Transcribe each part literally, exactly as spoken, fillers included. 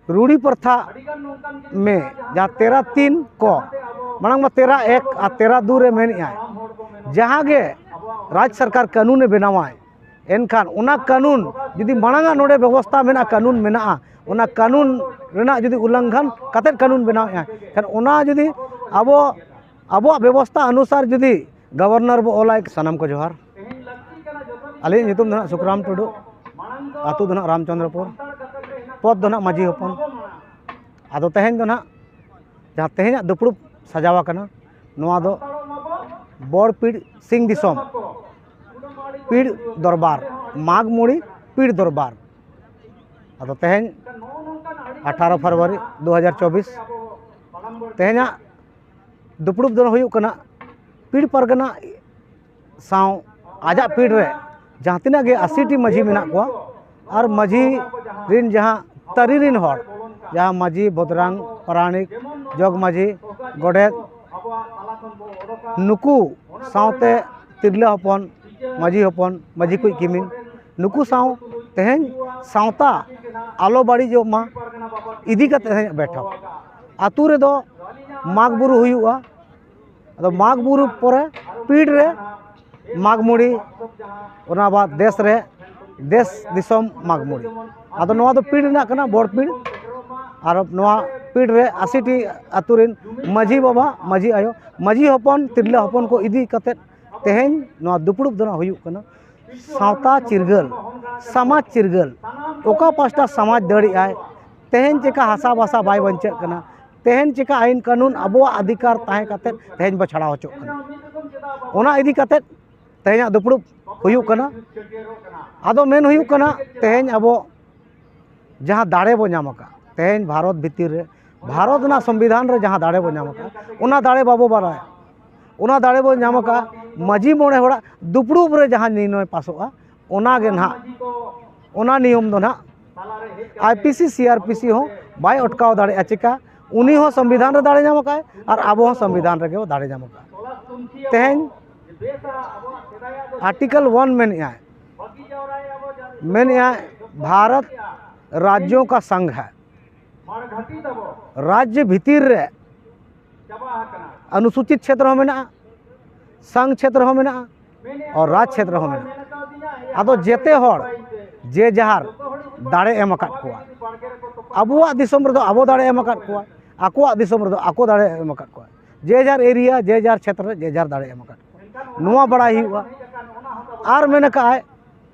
ᱨᱩᱲᱤ ᱯᱨᱚᱛᱷᱟ ᱢᱮ, ᱡᱟᱦᱟᱸ ᱛᱮᱨᱟ ᱛᱤᱱ ᱠᱚ, ᱢᱟᱲᱟᱝ ᱢᱟ ᱛᱮᱨᱟ ᱮᱠ ᱟᱨ ᱛᱮᱨᱟ ᱫᱩ ᱨᱮ ᱢᱮᱱᱮᱫᱼᱟᱭ, ᱡᱟᱦᱟᱸ ᱜᱮ ᱨᱟᱡᱽ ᱥᱚᱨᱠᱟᱨ ᱠᱟᱹᱱᱩᱱᱮ ᱵᱮᱱᱟᱣᱟᱭ, ᱮᱱᱠᱷᱟᱱ ᱚᱱᱟ ᱠᱟᱹᱱᱩᱱ ᱡᱩᱫᱤ ᱢᱟᱲᱟᱝ ᱟᱜ ᱱᱚᱰᱮ ᱵᱮᱵᱚᱥᱛᱷᱟ ᱢᱮᱱᱟᱜᱼᱟ, ᱠᱟᱹᱱᱩᱱ ᱢᱮᱱᱟᱜᱼᱟ, ᱚᱱᱟ ᱠᱟᱹᱱᱩᱱ ᱨᱮᱱᱟᱜ ᱡᱩᱫᱤ ᱩᱞᱞᱚᱝᱜᱷᱚᱱ ᱠᱟᱛᱮᱫ ᱠᱟᱹᱱᱩᱱ ᱵᱮᱱᱟᱣᱮᱫᱼᱟ, ᱮᱱᱠᱷᱟᱱ ᱚᱱᱟ ᱡᱩᱫᱤ ᱟᱵᱚ ᱟᱵᱚᱣᱟᱜ ᱵᱮᱵᱚᱥᱛᱷᱟ ᱚᱱᱩᱥᱟᱨ ᱡᱩᱫᱤ ᱜᱚᱵᱷᱚᱨᱱᱚᱨ ᱵᱚ ᱚᱞᱟᱭ᱾ ᱥᱟᱱᱟᱢ ᱠᱚ ᱡᱚᱦᱟᱨ᱾ ᱟᱹᱞᱤᱧᱟᱜ ᱧᱩᱛᱩᱢ ᱫᱚ ᱱᱟᱦᱟᱜ ᱥᱩᱠᱨᱟᱢ ᱴᱩᱰᱩ, ᱟᱹᱛᱩ ᱫᱚ ᱱᱟᱦᱟᱜ ᱨᱟᱢᱪᱚᱸᱫᱽᱨᱚᱯᱩᱨ, ᱯᱚᱫᱽ ᱫᱚ ᱱᱟᱦᱟᱜ ᱢᱟᱹᱡᱷᱤ ᱦᱚᱯᱚᱱ᱾ ᱟᱫᱚ ᱛᱮᱦᱮᱧ ᱫᱚ ᱱᱟᱦᱟᱜ ᱡᱟᱦᱟᱸ ᱛᱮᱦᱮᱧᱟᱜ ᱫᱩᱯᱲᱩᱵ ᱥᱟᱡᱟᱣ ᱟᱠᱟᱱᱟ, ᱱᱚᱣᱟ ᱫᱚ ᱵᱚᱲ ᱯᱤᱲ ᱥᱤᱝ ᱫᱤᱥᱚᱢ ᱯᱤᱲ ᱫᱚᱨᱵᱟᱨ, ᱢᱟᱜᱽ ᱢᱚᱬᱮ ᱯᱤᱲ ᱫᱚᱨᱵᱟᱨ᱾ ᱟᱫᱚ ᱛᱮᱦᱮᱧ ᱟᱴᱷᱟᱨᱚ ᱯᱷᱮᱵᱽᱨᱩᱣᱟᱨᱤ ᱫᱩ ᱦᱟᱡᱟᱨ ᱪᱚᱵᱵᱤᱥ, ᱛᱮᱦᱮᱧᱟᱜ ᱫᱩᱯᱲᱩᱵ ᱫᱚ ᱦᱩᱭᱩᱜ ᱠᱟᱱᱟ ᱯᱤᱲ ᱯᱟᱨᱜᱟᱱᱟ ᱥᱟᱶ ᱟᱡᱟᱜ ᱯᱤᱲ ᱨᱮ ᱡᱟᱦᱟᱸ ᱛᱤᱱᱟᱹᱜ ᱜᱮ ᱟᱥᱤ ᱴᱤ ᱢᱟᱹᱡᱷᱤ ᱢᱮᱱᱟᱜ ᱠᱚᱣᱟ, ᱟᱨ ᱢᱟᱹᱡᱷᱤ ᱨᱤᱱ ᱡᱟᱦᱟᱸ ᱛᱟᱹᱨᱤ ᱨᱤᱱ ᱦᱚᱲ, ᱡᱟᱦᱟᱸ ᱢᱟᱹᱡᱷᱤ, ᱵᱚᱫᱽᱨᱟᱝ, ᱯᱟᱨᱟᱱᱤᱠ, ᱡᱚᱜᱽ ᱢᱟᱹᱡᱷᱤ, ᱜᱚᱰᱮᱛ, ᱱᱩᱠᱩ ᱥᱟᱶᱛᱮ ᱛᱤᱨᱞᱟᱹ ᱦᱚᱯᱚᱱ, ᱢᱟᱹᱡᱷᱤ ᱦᱚᱯᱚᱱ, ᱢᱟᱹᱡᱷᱤ ᱠᱩᱡ ᱠᱤᱢᱤᱱ, ᱱᱩᱠᱩ ᱥᱟᱶ ᱛᱮᱦᱮᱧ ᱥᱟᱶᱛᱟ ᱟᱞᱚ ᱵᱟᱹᱲᱤᱡᱚᱜ ᱢᱟ ᱤᱫᱤ ᱠᱟᱛᱮ ᱛᱮᱦᱮᱧ ᱵᱮᱴᱷᱚᱠ᱾ ᱟᱹᱛᱩ ᱨᱮᱫᱚ ᱢᱟᱜᱽ ᱵᱩᱨᱩ ᱦᱩᱭᱩᱜᱼᱟ, ᱟᱫᱚ ᱢᱟᱜᱽ ᱵᱩᱨᱩ ᱯᱚᱨᱮ ᱯᱤᱲ ᱨᱮ ᱢᱟᱜᱽ ᱢᱚᱬᱮ, ᱚᱱᱟ ᱵᱟᱫ ᱫᱮᱥ ᱨᱮ, ᱫᱮᱥ ᱫᱤᱥᱚᱢ ᱢᱟᱜᱽ ᱢᱚᱬᱮ᱾ ᱟᱫᱚ ᱱᱚᱣᱟ ᱫᱚ ᱯᱤᱲ ᱨᱮᱱᱟᱜ ᱠᱟᱱᱟ, ᱵᱚᱲ ᱯᱤᱲ᱾ ᱟᱨ ᱱᱚᱣᱟ ᱯᱤᱲ ᱨᱮ ᱟᱥᱤ ᱴᱤ ᱟᱹᱛᱩ ᱨᱮᱱ ᱢᱟᱹᱡᱷᱤ ᱵᱟᱵᱟ, ᱢᱟᱹᱡᱷᱤ ᱟᱭᱳ, ᱢᱟᱹᱡᱷᱤ ᱦᱚᱯᱚᱱ, ᱛᱤᱨᱞᱟᱹ ᱦᱚᱯᱚᱱ ᱠᱚ ᱤᱫᱤ ᱠᱟᱛᱮᱫ ᱛᱮᱦᱮᱧ ᱱᱚᱣᱟ ᱫᱩᱯᱲᱩᱵ ᱫᱚ ᱱᱟᱜ ᱦᱩᱭᱩᱜ ᱠᱟᱱᱟ᱾ ᱥᱟᱶᱛᱟ ᱪᱤᱨᱜᱟᱹᱞ, ᱥᱚᱢᱟᱡᱽ ᱪᱤᱨᱜᱟᱹᱞ, ᱚᱠᱟ ᱯᱟᱥᱴᱟ ᱥᱚᱢᱟᱡᱽ ᱫᱟᱲᱮᱭᱟᱜᱼᱟᱭ, ᱛᱮᱦᱮᱧ ᱪᱮᱠᱟ ᱦᱟᱥᱟ ᱵᱷᱟᱥᱟ ᱵᱟᱭ ᱵᱟᱧᱪᱟᱜ ᱠᱟᱱᱟ, ᱛᱮᱦᱮᱧ ᱪᱮᱠᱟ ᱟᱹᱭᱤᱱ ᱠᱟᱹᱱᱩᱱ ᱟᱵᱚᱣᱟᱜ ᱚᱫᱷᱤᱠᱟᱨ ᱛᱟᱦᱮᱸ ᱠᱟᱛᱮᱫ ᱛᱮᱦᱮᱧ ᱵᱚ ᱪᱷᱟᱲᱟᱣ ᱦᱚᱪᱚᱜ ᱠᱟᱱᱟ, ᱚᱱᱟ ᱤᱫᱤ ᱠᱟᱛᱮᱫ ᱛᱮᱦᱮᱧᱟᱜ ᱫᱩᱯᱲᱩᱵ ᱦᱩᱭᱩᱜ ᱠᱟᱱᱟ᱾ ᱟᱫᱚ ᱢᱮᱱ ᱦᱩᱭᱩᱜ ᱠᱟᱱᱟ, ᱛᱮᱦᱮᱧ ᱟᱵᱚ ᱡᱟᱦᱟᱸ ᱫᱟᱲᱮ ᱵᱚ ᱧᱟᱢ ᱟᱠᱟᱫ, ᱛᱮᱦᱮᱧ ᱵᱷᱟᱨᱚᱛ ᱵᱷᱤᱛᱤᱨ ᱨᱮ, ᱵᱷᱟᱨᱚᱛ ᱨᱮᱱᱟᱜ ᱥᱚᱝᱵᱤᱫᱷᱟᱱ ᱨᱮ ᱡᱟᱦᱟᱸ ᱫᱟᱲᱮ ᱵᱚ ᱧᱟᱢ ᱟᱠᱟᱫ, ᱚᱱᱟ ᱫᱟᱲᱮ ᱵᱟᱵᱚ ᱵᱟᱲᱟᱭᱟ᱾ ᱚᱱᱟ ᱫᱟᱲᱮ ᱵᱚ ᱧᱟᱢ ᱟᱠᱟᱫ ᱢᱟᱹᱡᱷᱤ ᱢᱚᱬᱮ ᱦᱚᱲᱟᱜ ᱫᱩᱯᱲᱩᱵ ᱨᱮ ᱡᱟᱦᱟᱸ ᱱᱤᱨᱱᱚᱭ ᱯᱟᱥᱚᱜᱼᱟ, ᱚᱱᱟ ᱜᱮ ᱱᱟᱦᱟᱜ, ᱚᱱᱟ ᱱᱤᱭᱚᱢ ᱫᱚ ᱱᱟᱦᱟᱜ I P C, C R P C ᱦᱚᱸ ᱵᱟᱭ ᱚᱴᱠᱟᱣ ᱫᱟᱲᱮᱭᱟᱜᱼᱟ᱾ ᱪᱮᱠᱟ? ᱩᱱᱤ ᱦᱚᱸ ᱥᱚᱝᱵᱤᱫᱷᱟᱱ ᱨᱮ ᱫᱟᱲᱮ ᱧᱟᱢ ᱟᱠᱟᱫ ᱟᱨ ᱟᱵᱚ ᱦᱚᱸ ᱥᱚᱝᱵᱤᱫᱷᱟᱱ ᱨᱮᱜᱮ ᱵᱚ ᱫᱟᱲᱮ ᱧᱟᱢ ᱟᱠᱟᱫ᱾ ᱛᱮᱦᱮᱧ ᱟᱨᱴᱤᱠᱮᱞ ᱚᱣᱟᱱ ᱢᱮᱱᱮᱫᱼᱟᱭ, ᱢᱮᱱᱮᱫᱼᱟᱭ ᱵᱷᱟᱨᱚᱛ ᱨᱟᱡᱽᱭᱚ ᱠᱟ ᱥᱚᱝᱜᱷ ᱦᱟᱭ, ᱨᱟᱡᱽᱡᱚ ᱵᱷᱤᱛᱤᱨ ᱨᱮ ᱚᱱᱩᱥᱩᱪᱤᱛ ᱪᱷᱮᱛᱨᱚ ᱦᱚᱸ ᱢᱮᱱᱟᱜᱼᱟ, ᱥᱟᱝ ᱪᱷᱮᱛᱨᱚ ᱦᱚᱸ ᱢᱮᱱᱟᱜᱼᱟ, ᱟᱨ ᱨᱟᱡᱽ ᱪᱷᱮᱛᱨᱚ ᱦᱚᱸ ᱢᱮᱱᱟᱜᱼᱟ᱾ ᱟᱫᱚ ᱡᱮᱛᱮ ᱦᱚᱲ ᱡᱮ ᱡᱟᱦᱟᱨ ᱫᱟᱲᱮ ᱮᱢ ᱟᱠᱟᱫ ᱠᱚᱣᱟ᱾ ᱟᱵᱚᱣᱟᱜ ᱫᱤᱥᱚᱢ ᱨᱮᱫᱚ ᱟᱵᱚ ᱫᱟᱲᱮ ᱮᱢ ᱟᱠᱟᱫ ᱠᱚᱣᱟ, ᱟᱠᱚᱣᱟᱜ ᱫᱤᱥᱚᱢ ᱨᱮᱫᱚ ᱟᱠᱚ ᱫᱟᱲᱮ ᱮᱢ ᱟᱠᱟᱫ ᱠᱚᱣᱟ᱾ ᱡᱮ ᱡᱟᱨ ᱮᱨᱤᱭᱟ, ᱡᱮ ᱡᱟᱨ ᱪᱷᱮᱛᱨᱚ ᱨᱮ ᱡᱮ ᱡᱟᱨ ᱫᱟᱲᱮ ᱮᱢ ᱟᱠᱟᱫ ᱠᱚᱣᱟ, ᱱᱚᱣᱟ ᱵᱟᱲᱟᱭ ᱦᱩᱭᱩᱜᱼᱟ᱾ ᱟᱨ ᱢᱮᱱ ᱟᱠᱟᱫ ᱟᱭ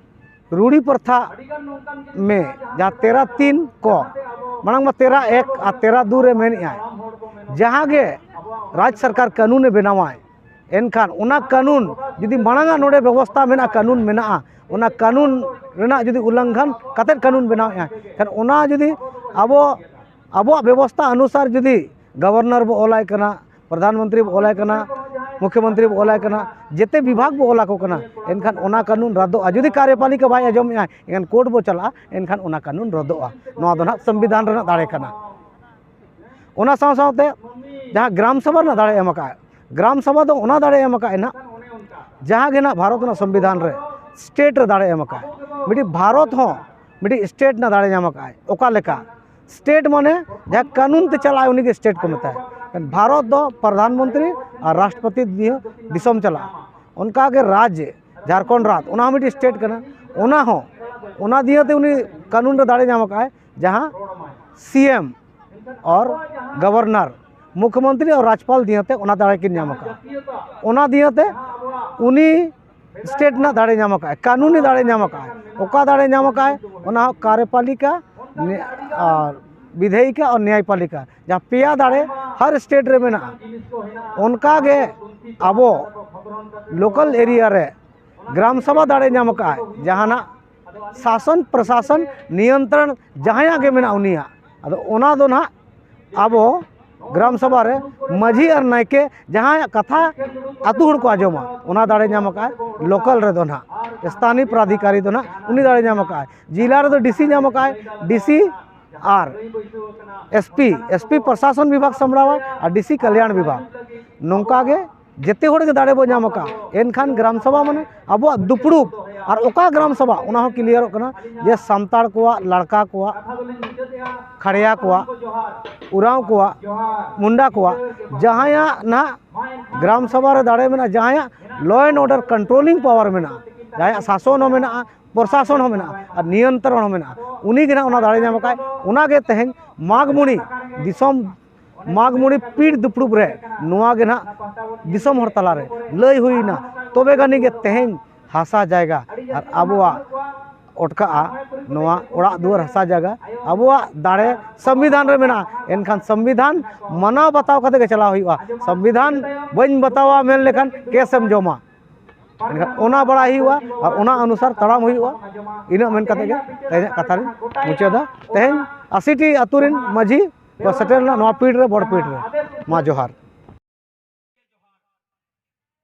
ᱨᱩᱲᱤ ᱯᱨᱚᱛᱷᱟ ᱢᱮ, ᱡᱟᱦᱟᱸ ᱛᱮᱨᱟ ᱛᱤᱱ ᱠᱚ, ᱢᱟᱲᱟᱝ ᱢᱟ ᱛᱮᱨᱟ ᱮᱠ ᱟᱨ ᱛᱮᱨᱟ ᱫᱩ ᱨᱮ ᱢᱮᱱᱮᱫᱼᱟᱭ, ᱡᱟᱦᱟᱸ ᱜᱮ ᱨᱟᱡᱽ ᱥᱚᱨᱠᱟᱨ ᱠᱟᱹᱱᱩᱱᱮ ᱵᱮᱱᱟᱣᱟᱭ, ᱮᱱᱠᱷᱟᱱ ᱚᱱᱟ ᱠᱟᱹᱱᱩᱱ ᱡᱩᱫᱤ ᱢᱟᱲᱟᱝ ᱟᱜ ᱱᱚᱰᱮ ᱵᱮᱵᱚᱥᱛᱷᱟ ᱢᱮᱱᱟᱜᱼᱟ, ᱠᱟᱹᱱᱩᱱ ᱢᱮᱱᱟᱜᱼᱟ, ᱚᱱᱟ ᱠᱟᱹᱱᱩᱱ ᱨᱮᱱᱟᱜ ᱡᱩᱫᱤ ᱩᱞᱞᱚᱝᱜᱷᱚᱱ ᱠᱟᱛᱮᱫ ᱠᱟᱹᱱᱩᱱ ᱵᱮᱱᱟᱣᱮᱫᱼᱟ, ᱮᱱᱠᱷᱟᱱ ᱚᱱᱟ ᱡᱩᱫᱤ ᱟᱵᱚ ᱟᱵᱚᱣᱟᱜ ᱵᱮᱵᱚᱥᱛᱷᱟ ᱚᱱᱩᱥᱟᱨ ᱡᱩᱫᱤ ᱜᱚᱵᱷᱚᱨᱱᱚᱨ ᱵᱚ ᱚᱞᱟᱭ ᱠᱟᱱᱟ, ᱯᱨᱚᱫᱷᱟᱱ ᱢᱚᱱᱛᱨᱤ ᱵᱚ ᱚᱞᱟᱭ ᱠᱟᱱᱟ, ᱢᱩᱠᱷᱭᱚᱢᱚᱱᱛᱨᱤ ᱵᱚ ᱚᱞᱟᱭ ᱠᱟᱱᱟ, ᱡᱮᱛᱮ ᱵᱤᱵᱷᱟᱜᱽ ᱵᱚ ᱚᱞᱟ ᱠᱚ ᱠᱟᱱᱟ, ᱮᱱᱠᱷᱟᱱ ᱚᱱᱟ ᱠᱟᱹᱱᱩᱱ ᱨᱟᱫᱚᱜᱼᱟ᱾ ᱡᱩᱫᱤ ᱠᱟᱨᱭᱚᱯᱟᱞᱤᱠᱟ ᱵᱟᱭ ᱟᱸᱡᱚᱢᱮᱫᱼᱟ, ᱮᱱᱠᱷᱟᱱ ᱠᱳᱨᱴ ᱵᱚ ᱪᱟᱞᱟᱜᱼᱟ, ᱮᱱᱠᱷᱟᱱ ᱚᱱᱟ ᱠᱟᱹᱱᱩᱱ ᱨᱟᱫᱚᱜᱼᱟ᱾ ᱱᱚᱣᱟ ᱫᱚ ᱱᱟᱦᱟᱜ ᱥᱚᱝᱵᱤᱫᱷᱟᱱ ᱨᱮᱱᱟᱜ ᱫᱟᱲᱮ ᱠᱟᱱᱟ᱾ ᱚᱱᱟ ᱥᱟᱶ ᱥᱟᱶᱛᱮ ᱡᱟᱦᱟᱸ ᱜᱨᱟᱢ ᱥᱚᱵᱷᱟ ᱨᱮᱱᱟᱜ ᱫᱟᱲᱮ ᱮᱢ ᱟᱠᱟᱫᱼᱟ, ᱜᱨᱟᱢ ᱥᱚᱵᱷᱟ ᱫᱚ ᱚᱱᱟ ᱫᱟᱲᱮ ᱮᱢ ᱟᱠᱟᱫᱼᱟᱭ ᱱᱟᱦᱟᱜ, ᱡᱟᱦᱟᱸ ᱜᱮ ᱱᱟᱦᱟᱜ ᱵᱷᱟᱨᱚᱛ ᱨᱮᱱᱟᱜ ᱥᱚᱝᱵᱤᱫᱷᱟᱱ ᱨᱮ ᱥᱴᱮᱴ ᱨᱮ ᱫᱟᱲᱮ ᱮᱢ ᱟᱠᱟᱫᱼᱟᱭ᱾ ᱢᱤᱫᱴᱤᱡ ᱵᱷᱟᱨᱚᱛ ᱦᱚᱸ ᱢᱤᱫᱴᱤᱡ ᱥᱴᱮᱴ ᱨᱮᱱᱟᱜ ᱫᱟᱲᱮ ᱧᱟᱢ ᱟᱠᱟᱫᱼᱟᱭ᱾ ᱚᱠᱟ ᱞᱮᱠᱟ? ᱥᱴᱮᱴ ᱢᱟᱱᱮ ᱡᱟᱦᱟᱸ ᱠᱟᱹᱱᱩᱱ ᱛᱮ ᱪᱟᱞᱟᱜᱼᱟ, ᱩᱱᱤᱜᱮ ᱥᱴᱮᱴ ᱠᱚ ᱢᱮᱛᱟᱭᱟ᱾ ᱵᱷᱟᱨᱚᱛ ᱫᱚ ᱯᱨᱚᱫᱷᱟᱱ ᱢᱚᱱᱛᱨᱤ ᱟᱨ ᱨᱟᱥᱴᱨᱚᱯᱚᱛᱤ ᱫᱤᱭᱮ ᱫᱤᱥᱚᱢ ᱪᱟᱞᱟᱜᱼᱟ᱾ ᱚᱱᱠᱟᱜᱮ ᱨᱟᱡᱽ, ᱡᱷᱟᱲᱠᱷᱚᱸᱰ ᱨᱟᱡᱽ, ᱚᱱᱟ ᱦᱚᱸ ᱢᱤᱫᱴᱤᱡ ᱥᱴᱮᱴ ᱠᱟᱱᱟ᱾ ᱚᱱᱟ ᱦᱚᱸ, ᱚᱱᱟ ᱫᱤᱭᱮ ᱛᱮ ᱩᱱᱤ ᱠᱟᱹᱱᱩᱱ ᱨᱮ ᱫᱟᱲᱮ ᱧᱟᱢ ᱟᱠᱟᱫᱼᱟᱭ, ᱡᱟᱦᱟᱸ ᱥᱤ ᱮᱢ ᱟᱨ ᱜᱚᱵᱷᱚᱨᱱᱚᱨ, ᱢᱩᱠᱷᱭᱚᱢᱚᱱᱛᱨᱤ ᱟᱨ ᱨᱟᱡᱽᱯᱟᱞ ᱫᱤᱭᱮ ᱛᱮ ᱚᱱᱟ ᱫᱟᱲᱮ ᱠᱤᱱ ᱧᱟᱢ ᱟᱠᱟᱫᱼᱟ᱾ ᱚᱱᱟ ᱫᱤᱭᱮ ᱛᱮ ᱩᱱᱤ ᱥᱴᱮᱴ ᱨᱮᱱᱟᱜ ᱫᱟᱲᱮ ᱧᱟᱢ ᱟᱠᱟᱫᱼᱟᱭ, ᱠᱟᱹᱱᱩᱱᱤ ᱫᱟᱲᱮ ᱧᱟᱢ ᱟᱠᱟᱫᱼᱟᱭ᱾ ᱚᱠᱟ ᱫᱟᱲᱮ ᱧᱟᱢ ᱟᱠᱟᱫᱼᱟᱭ? ᱚᱱᱟ ᱦᱚᱸ ᱠᱟᱨᱭᱚᱯᱟᱞᱤᱠᱟ, ᱱᱮ-, ᱟᱨ ᱵᱤᱫᱷᱟᱭᱤᱠᱟ ᱟᱨ ᱱᱮᱭᱟᱭᱯᱟᱞᱤᱠᱟ, ᱡᱟᱦᱟᱸ ᱯᱮᱭᱟ ᱫᱟᱲᱮ ᱦᱟᱨ ᱥᱴᱮᱴ ᱨᱮ ᱢᱮᱱᱟᱜᱼᱟ᱾ ᱚᱱᱠᱟ ᱜᱮ ᱟᱵᱚ ᱞᱳᱠᱟᱞ ᱮᱨᱤᱭᱟ ᱨᱮ ᱜᱨᱟᱢ ᱥᱚᱵᱷᱟ ᱫᱟᱲᱮ ᱧᱟᱢ ᱟᱠᱟᱫᱼᱟᱭ, ᱡᱟᱦᱟᱱᱟᱜ ᱥᱟᱥᱚᱱ ᱯᱨᱚᱥᱟᱥᱚᱱ ᱱᱤᱭᱚᱱᱛᱨᱚᱱ ᱡᱟᱦᱟᱸᱭᱟᱜ ᱜᱮ ᱢᱮᱱᱟᱜᱼᱟ ᱩᱱᱤᱭᱟᱜ᱾ ᱟᱫᱚ ᱚᱱᱟ ᱫᱚ ᱱᱟᱦᱟᱜ ᱟᱵᱚ ᱜᱨᱟᱢ ᱥᱚᱵᱷᱟ ᱨᱮ ᱢᱟᱹᱡᱷᱤ ᱟᱨ ᱱᱟᱭᱠᱮ ᱡᱟᱦᱟᱸᱭᱟᱜ ᱠᱟᱛᱷᱟ ᱟᱹᱛᱩ ᱦᱚᱲ ᱠᱚ ᱟᱸᱡᱚᱢᱟ, ᱚᱱᱟ ᱫᱟᱲᱮ ᱧᱟᱢ ᱟᱠᱟᱫᱼᱟᱭ ᱞᱳᱠᱟᱞ ᱨᱮᱫᱚ ᱱᱟᱦᱟᱜ᱾ ᱥᱛᱷᱟᱱᱤᱭ ᱯᱨᱟᱫᱷᱤᱠᱟᱨᱤ ᱫᱚ ᱱᱟᱦᱟᱜ ᱩᱱᱤ ᱫᱟᱲᱮ ᱧᱟᱢ ᱟᱠᱟᱫᱼᱟᱭ᱾ ᱡᱮᱞᱟ ᱨᱮᱫᱚ ᱰᱤ ᱥᱤ ᱧᱟᱢ ᱟᱠᱟᱫᱼᱟᱭ, ᱰᱤ ᱥᱤ ᱟᱨ ᱮᱥ ᱯᱤ, ᱮᱥ ᱯᱤ ᱯᱨᱚᱥᱟᱥᱚᱱ ᱵᱤᱵᱷᱟᱜᱽ ᱥᱟᱢᱵᱲᱟᱣᱟᱭ ᱟᱨ ᱰᱤ ᱥᱤ ᱠᱟᱞᱭᱟᱬ ᱵᱤᱵᱷᱟᱜᱽ᱾ ᱱᱚᱝᱠᱟ ᱜᱮ ᱡᱮᱛᱮ ᱦᱚᱲ ᱜᱮ ᱫᱟᱲᱮ ᱵᱚ ᱧᱟᱢ ᱟᱠᱟᱫᱼᱟ᱾ ᱮᱱᱠᱷᱟᱱ ᱜᱨᱟᱢ ᱥᱚᱵᱷᱟ ᱢᱟᱱᱮ ᱟᱵᱚᱣᱟᱜ ᱫᱩᱯᱲᱩᱵ, ᱟᱨ ᱚᱠᱟ ᱜᱨᱟᱢ ᱥᱚᱵᱷᱟ, ᱚᱱᱟ ᱦᱚᱸ ᱠᱞᱤᱭᱟᱨᱚᱜ ᱠᱟᱱᱟ ᱡᱮ ᱥᱟᱱᱛᱟᱲ ᱠᱚᱣᱟᱜ, ᱞᱟᱲᱠᱟ ᱠᱚᱣᱟᱜ, ᱠᱷᱟᱲᱭᱟ ᱠᱚᱣᱟᱜ, ᱩᱨᱟᱣ ᱠᱚᱣᱟᱜ, ᱢᱩᱱᱰᱟ ᱠᱚᱣᱟᱜ, ᱡᱟᱦᱟᱸᱭᱟᱜ ᱱᱟᱦᱟᱜ ᱜᱨᱟᱢ ᱥᱚᱵᱷᱟ ᱨᱮ ᱫᱟᱲᱮ ᱢᱮᱱᱟᱜᱼᱟ, ᱡᱟᱦᱟᱸᱭᱟᱜ law and order controlling power ᱢᱮᱱᱟᱜᱼᱟ, ᱡᱟᱦᱟᱸᱭᱟᱜ ᱥᱟᱥᱚᱱ ᱦᱚᱸ ᱢᱮᱱᱟᱜᱼᱟ, ᱯᱨᱚᱥᱟᱥᱚᱱ ᱦᱚᱸ ᱢᱮᱱᱟᱜᱼᱟ ᱟᱨ ᱱᱤᱭᱚᱱᱛᱨᱚᱱ ᱦᱚᱸ ᱢᱮᱱᱟᱜᱼᱟ, ᱩᱱᱤ ᱜᱮ ᱱᱟᱦᱟᱜ ᱚᱱᱟ ᱫᱟᱲᱮ ᱧᱟᱢ ᱟᱠᱟᱫ᱾ ᱚᱱᱟ ᱜᱮ ᱛᱮᱦᱮᱧ ᱢᱟᱜᱽᱢᱩᱱᱤ ᱫᱤᱥᱚᱢ, ᱢᱟᱜᱽᱢᱩᱱᱤ ᱯᱤᱲ ᱫᱩᱯᱲᱩᱵ ᱨᱮ ᱱᱚᱣᱟ ᱜᱮ ᱱᱟᱦᱟᱜ ᱫᱤᱥᱚᱢ ᱦᱚᱲ ᱛᱟᱞᱟᱨᱮ ᱞᱟᱹᱭ ᱦᱩᱭᱱᱟ, ᱛᱚᱵᱮ ᱜᱟᱱᱤ ᱜᱮ ᱛᱮᱦᱮᱧ ᱦᱟᱥᱟ ᱡᱟᱭᱜᱟ ᱟᱨ ᱟᱵᱚᱣᱟᱜ ᱚᱴᱠᱟᱜᱼᱟ, ᱱᱚᱣᱟ ᱚᱲᱟᱜ ᱫᱩᱣᱟᱹᱨ ᱦᱟᱥᱟ ᱡᱟᱭᱜᱟ, ᱟᱵᱚᱣᱟᱜ ᱫᱟᱲᱮ ᱥᱚᱝᱵᱤᱫᱷᱟᱱ ᱨᱮ ᱢᱮᱱᱟᱜᱼᱟ᱾ ᱮᱱᱠᱷᱟᱱ ᱥᱚᱝᱵᱤᱫᱷᱟᱱ ᱢᱟᱱᱟᱣ ᱵᱟᱛᱟᱣ ᱠᱟᱛᱮ ᱜᱮ ᱪᱟᱞᱟᱣ ᱦᱩᱭᱩᱜᱼᱟ᱾ ᱥᱚᱝᱵᱤᱫᱷᱟᱱ ᱵᱟᱹᱧ ᱵᱟᱛᱟᱣᱟ ᱢᱮᱱ ᱞᱮᱠᱷᱟᱱ ᱠᱮᱥ ᱮᱢ ᱡᱚᱢᱟ᱾ ᱮᱱᱠᱷᱟᱱ ᱚᱱᱟ ᱵᱟᱲᱟᱭ ᱦᱩᱭᱩᱜᱼᱟ ᱟᱨ ᱚᱱᱟ ᱚᱱᱩᱥᱟᱨ ᱛᱟᱲᱟᱢ ᱦᱩᱭᱩᱜᱼᱟ᱾ ᱤᱱᱟᱹᱜ ᱢᱮᱱ ᱠᱟᱛᱮ ᱜᱮ ᱛᱮᱦᱮᱧᱟᱜ ᱠᱟᱛᱷᱟ ᱞᱤᱧ ᱢᱩᱪᱟᱹᱫᱟ᱾ ᱛᱮᱦᱮᱧ ᱟᱥᱤᱴᱤ ᱟᱹᱛᱩ ᱨᱮᱱ ᱢᱟᱹᱡᱷᱤ ᱠᱚ ᱥᱮᱴᱮᱨ ᱞᱮᱱᱟ ᱱᱚᱣᱟ ᱯᱤᱲ ᱨᱮ, ᱵᱚᱲ ᱯᱤᱲ ᱨᱮ᱾ ᱢᱟ ᱡᱚᱦᱟᱨ᱾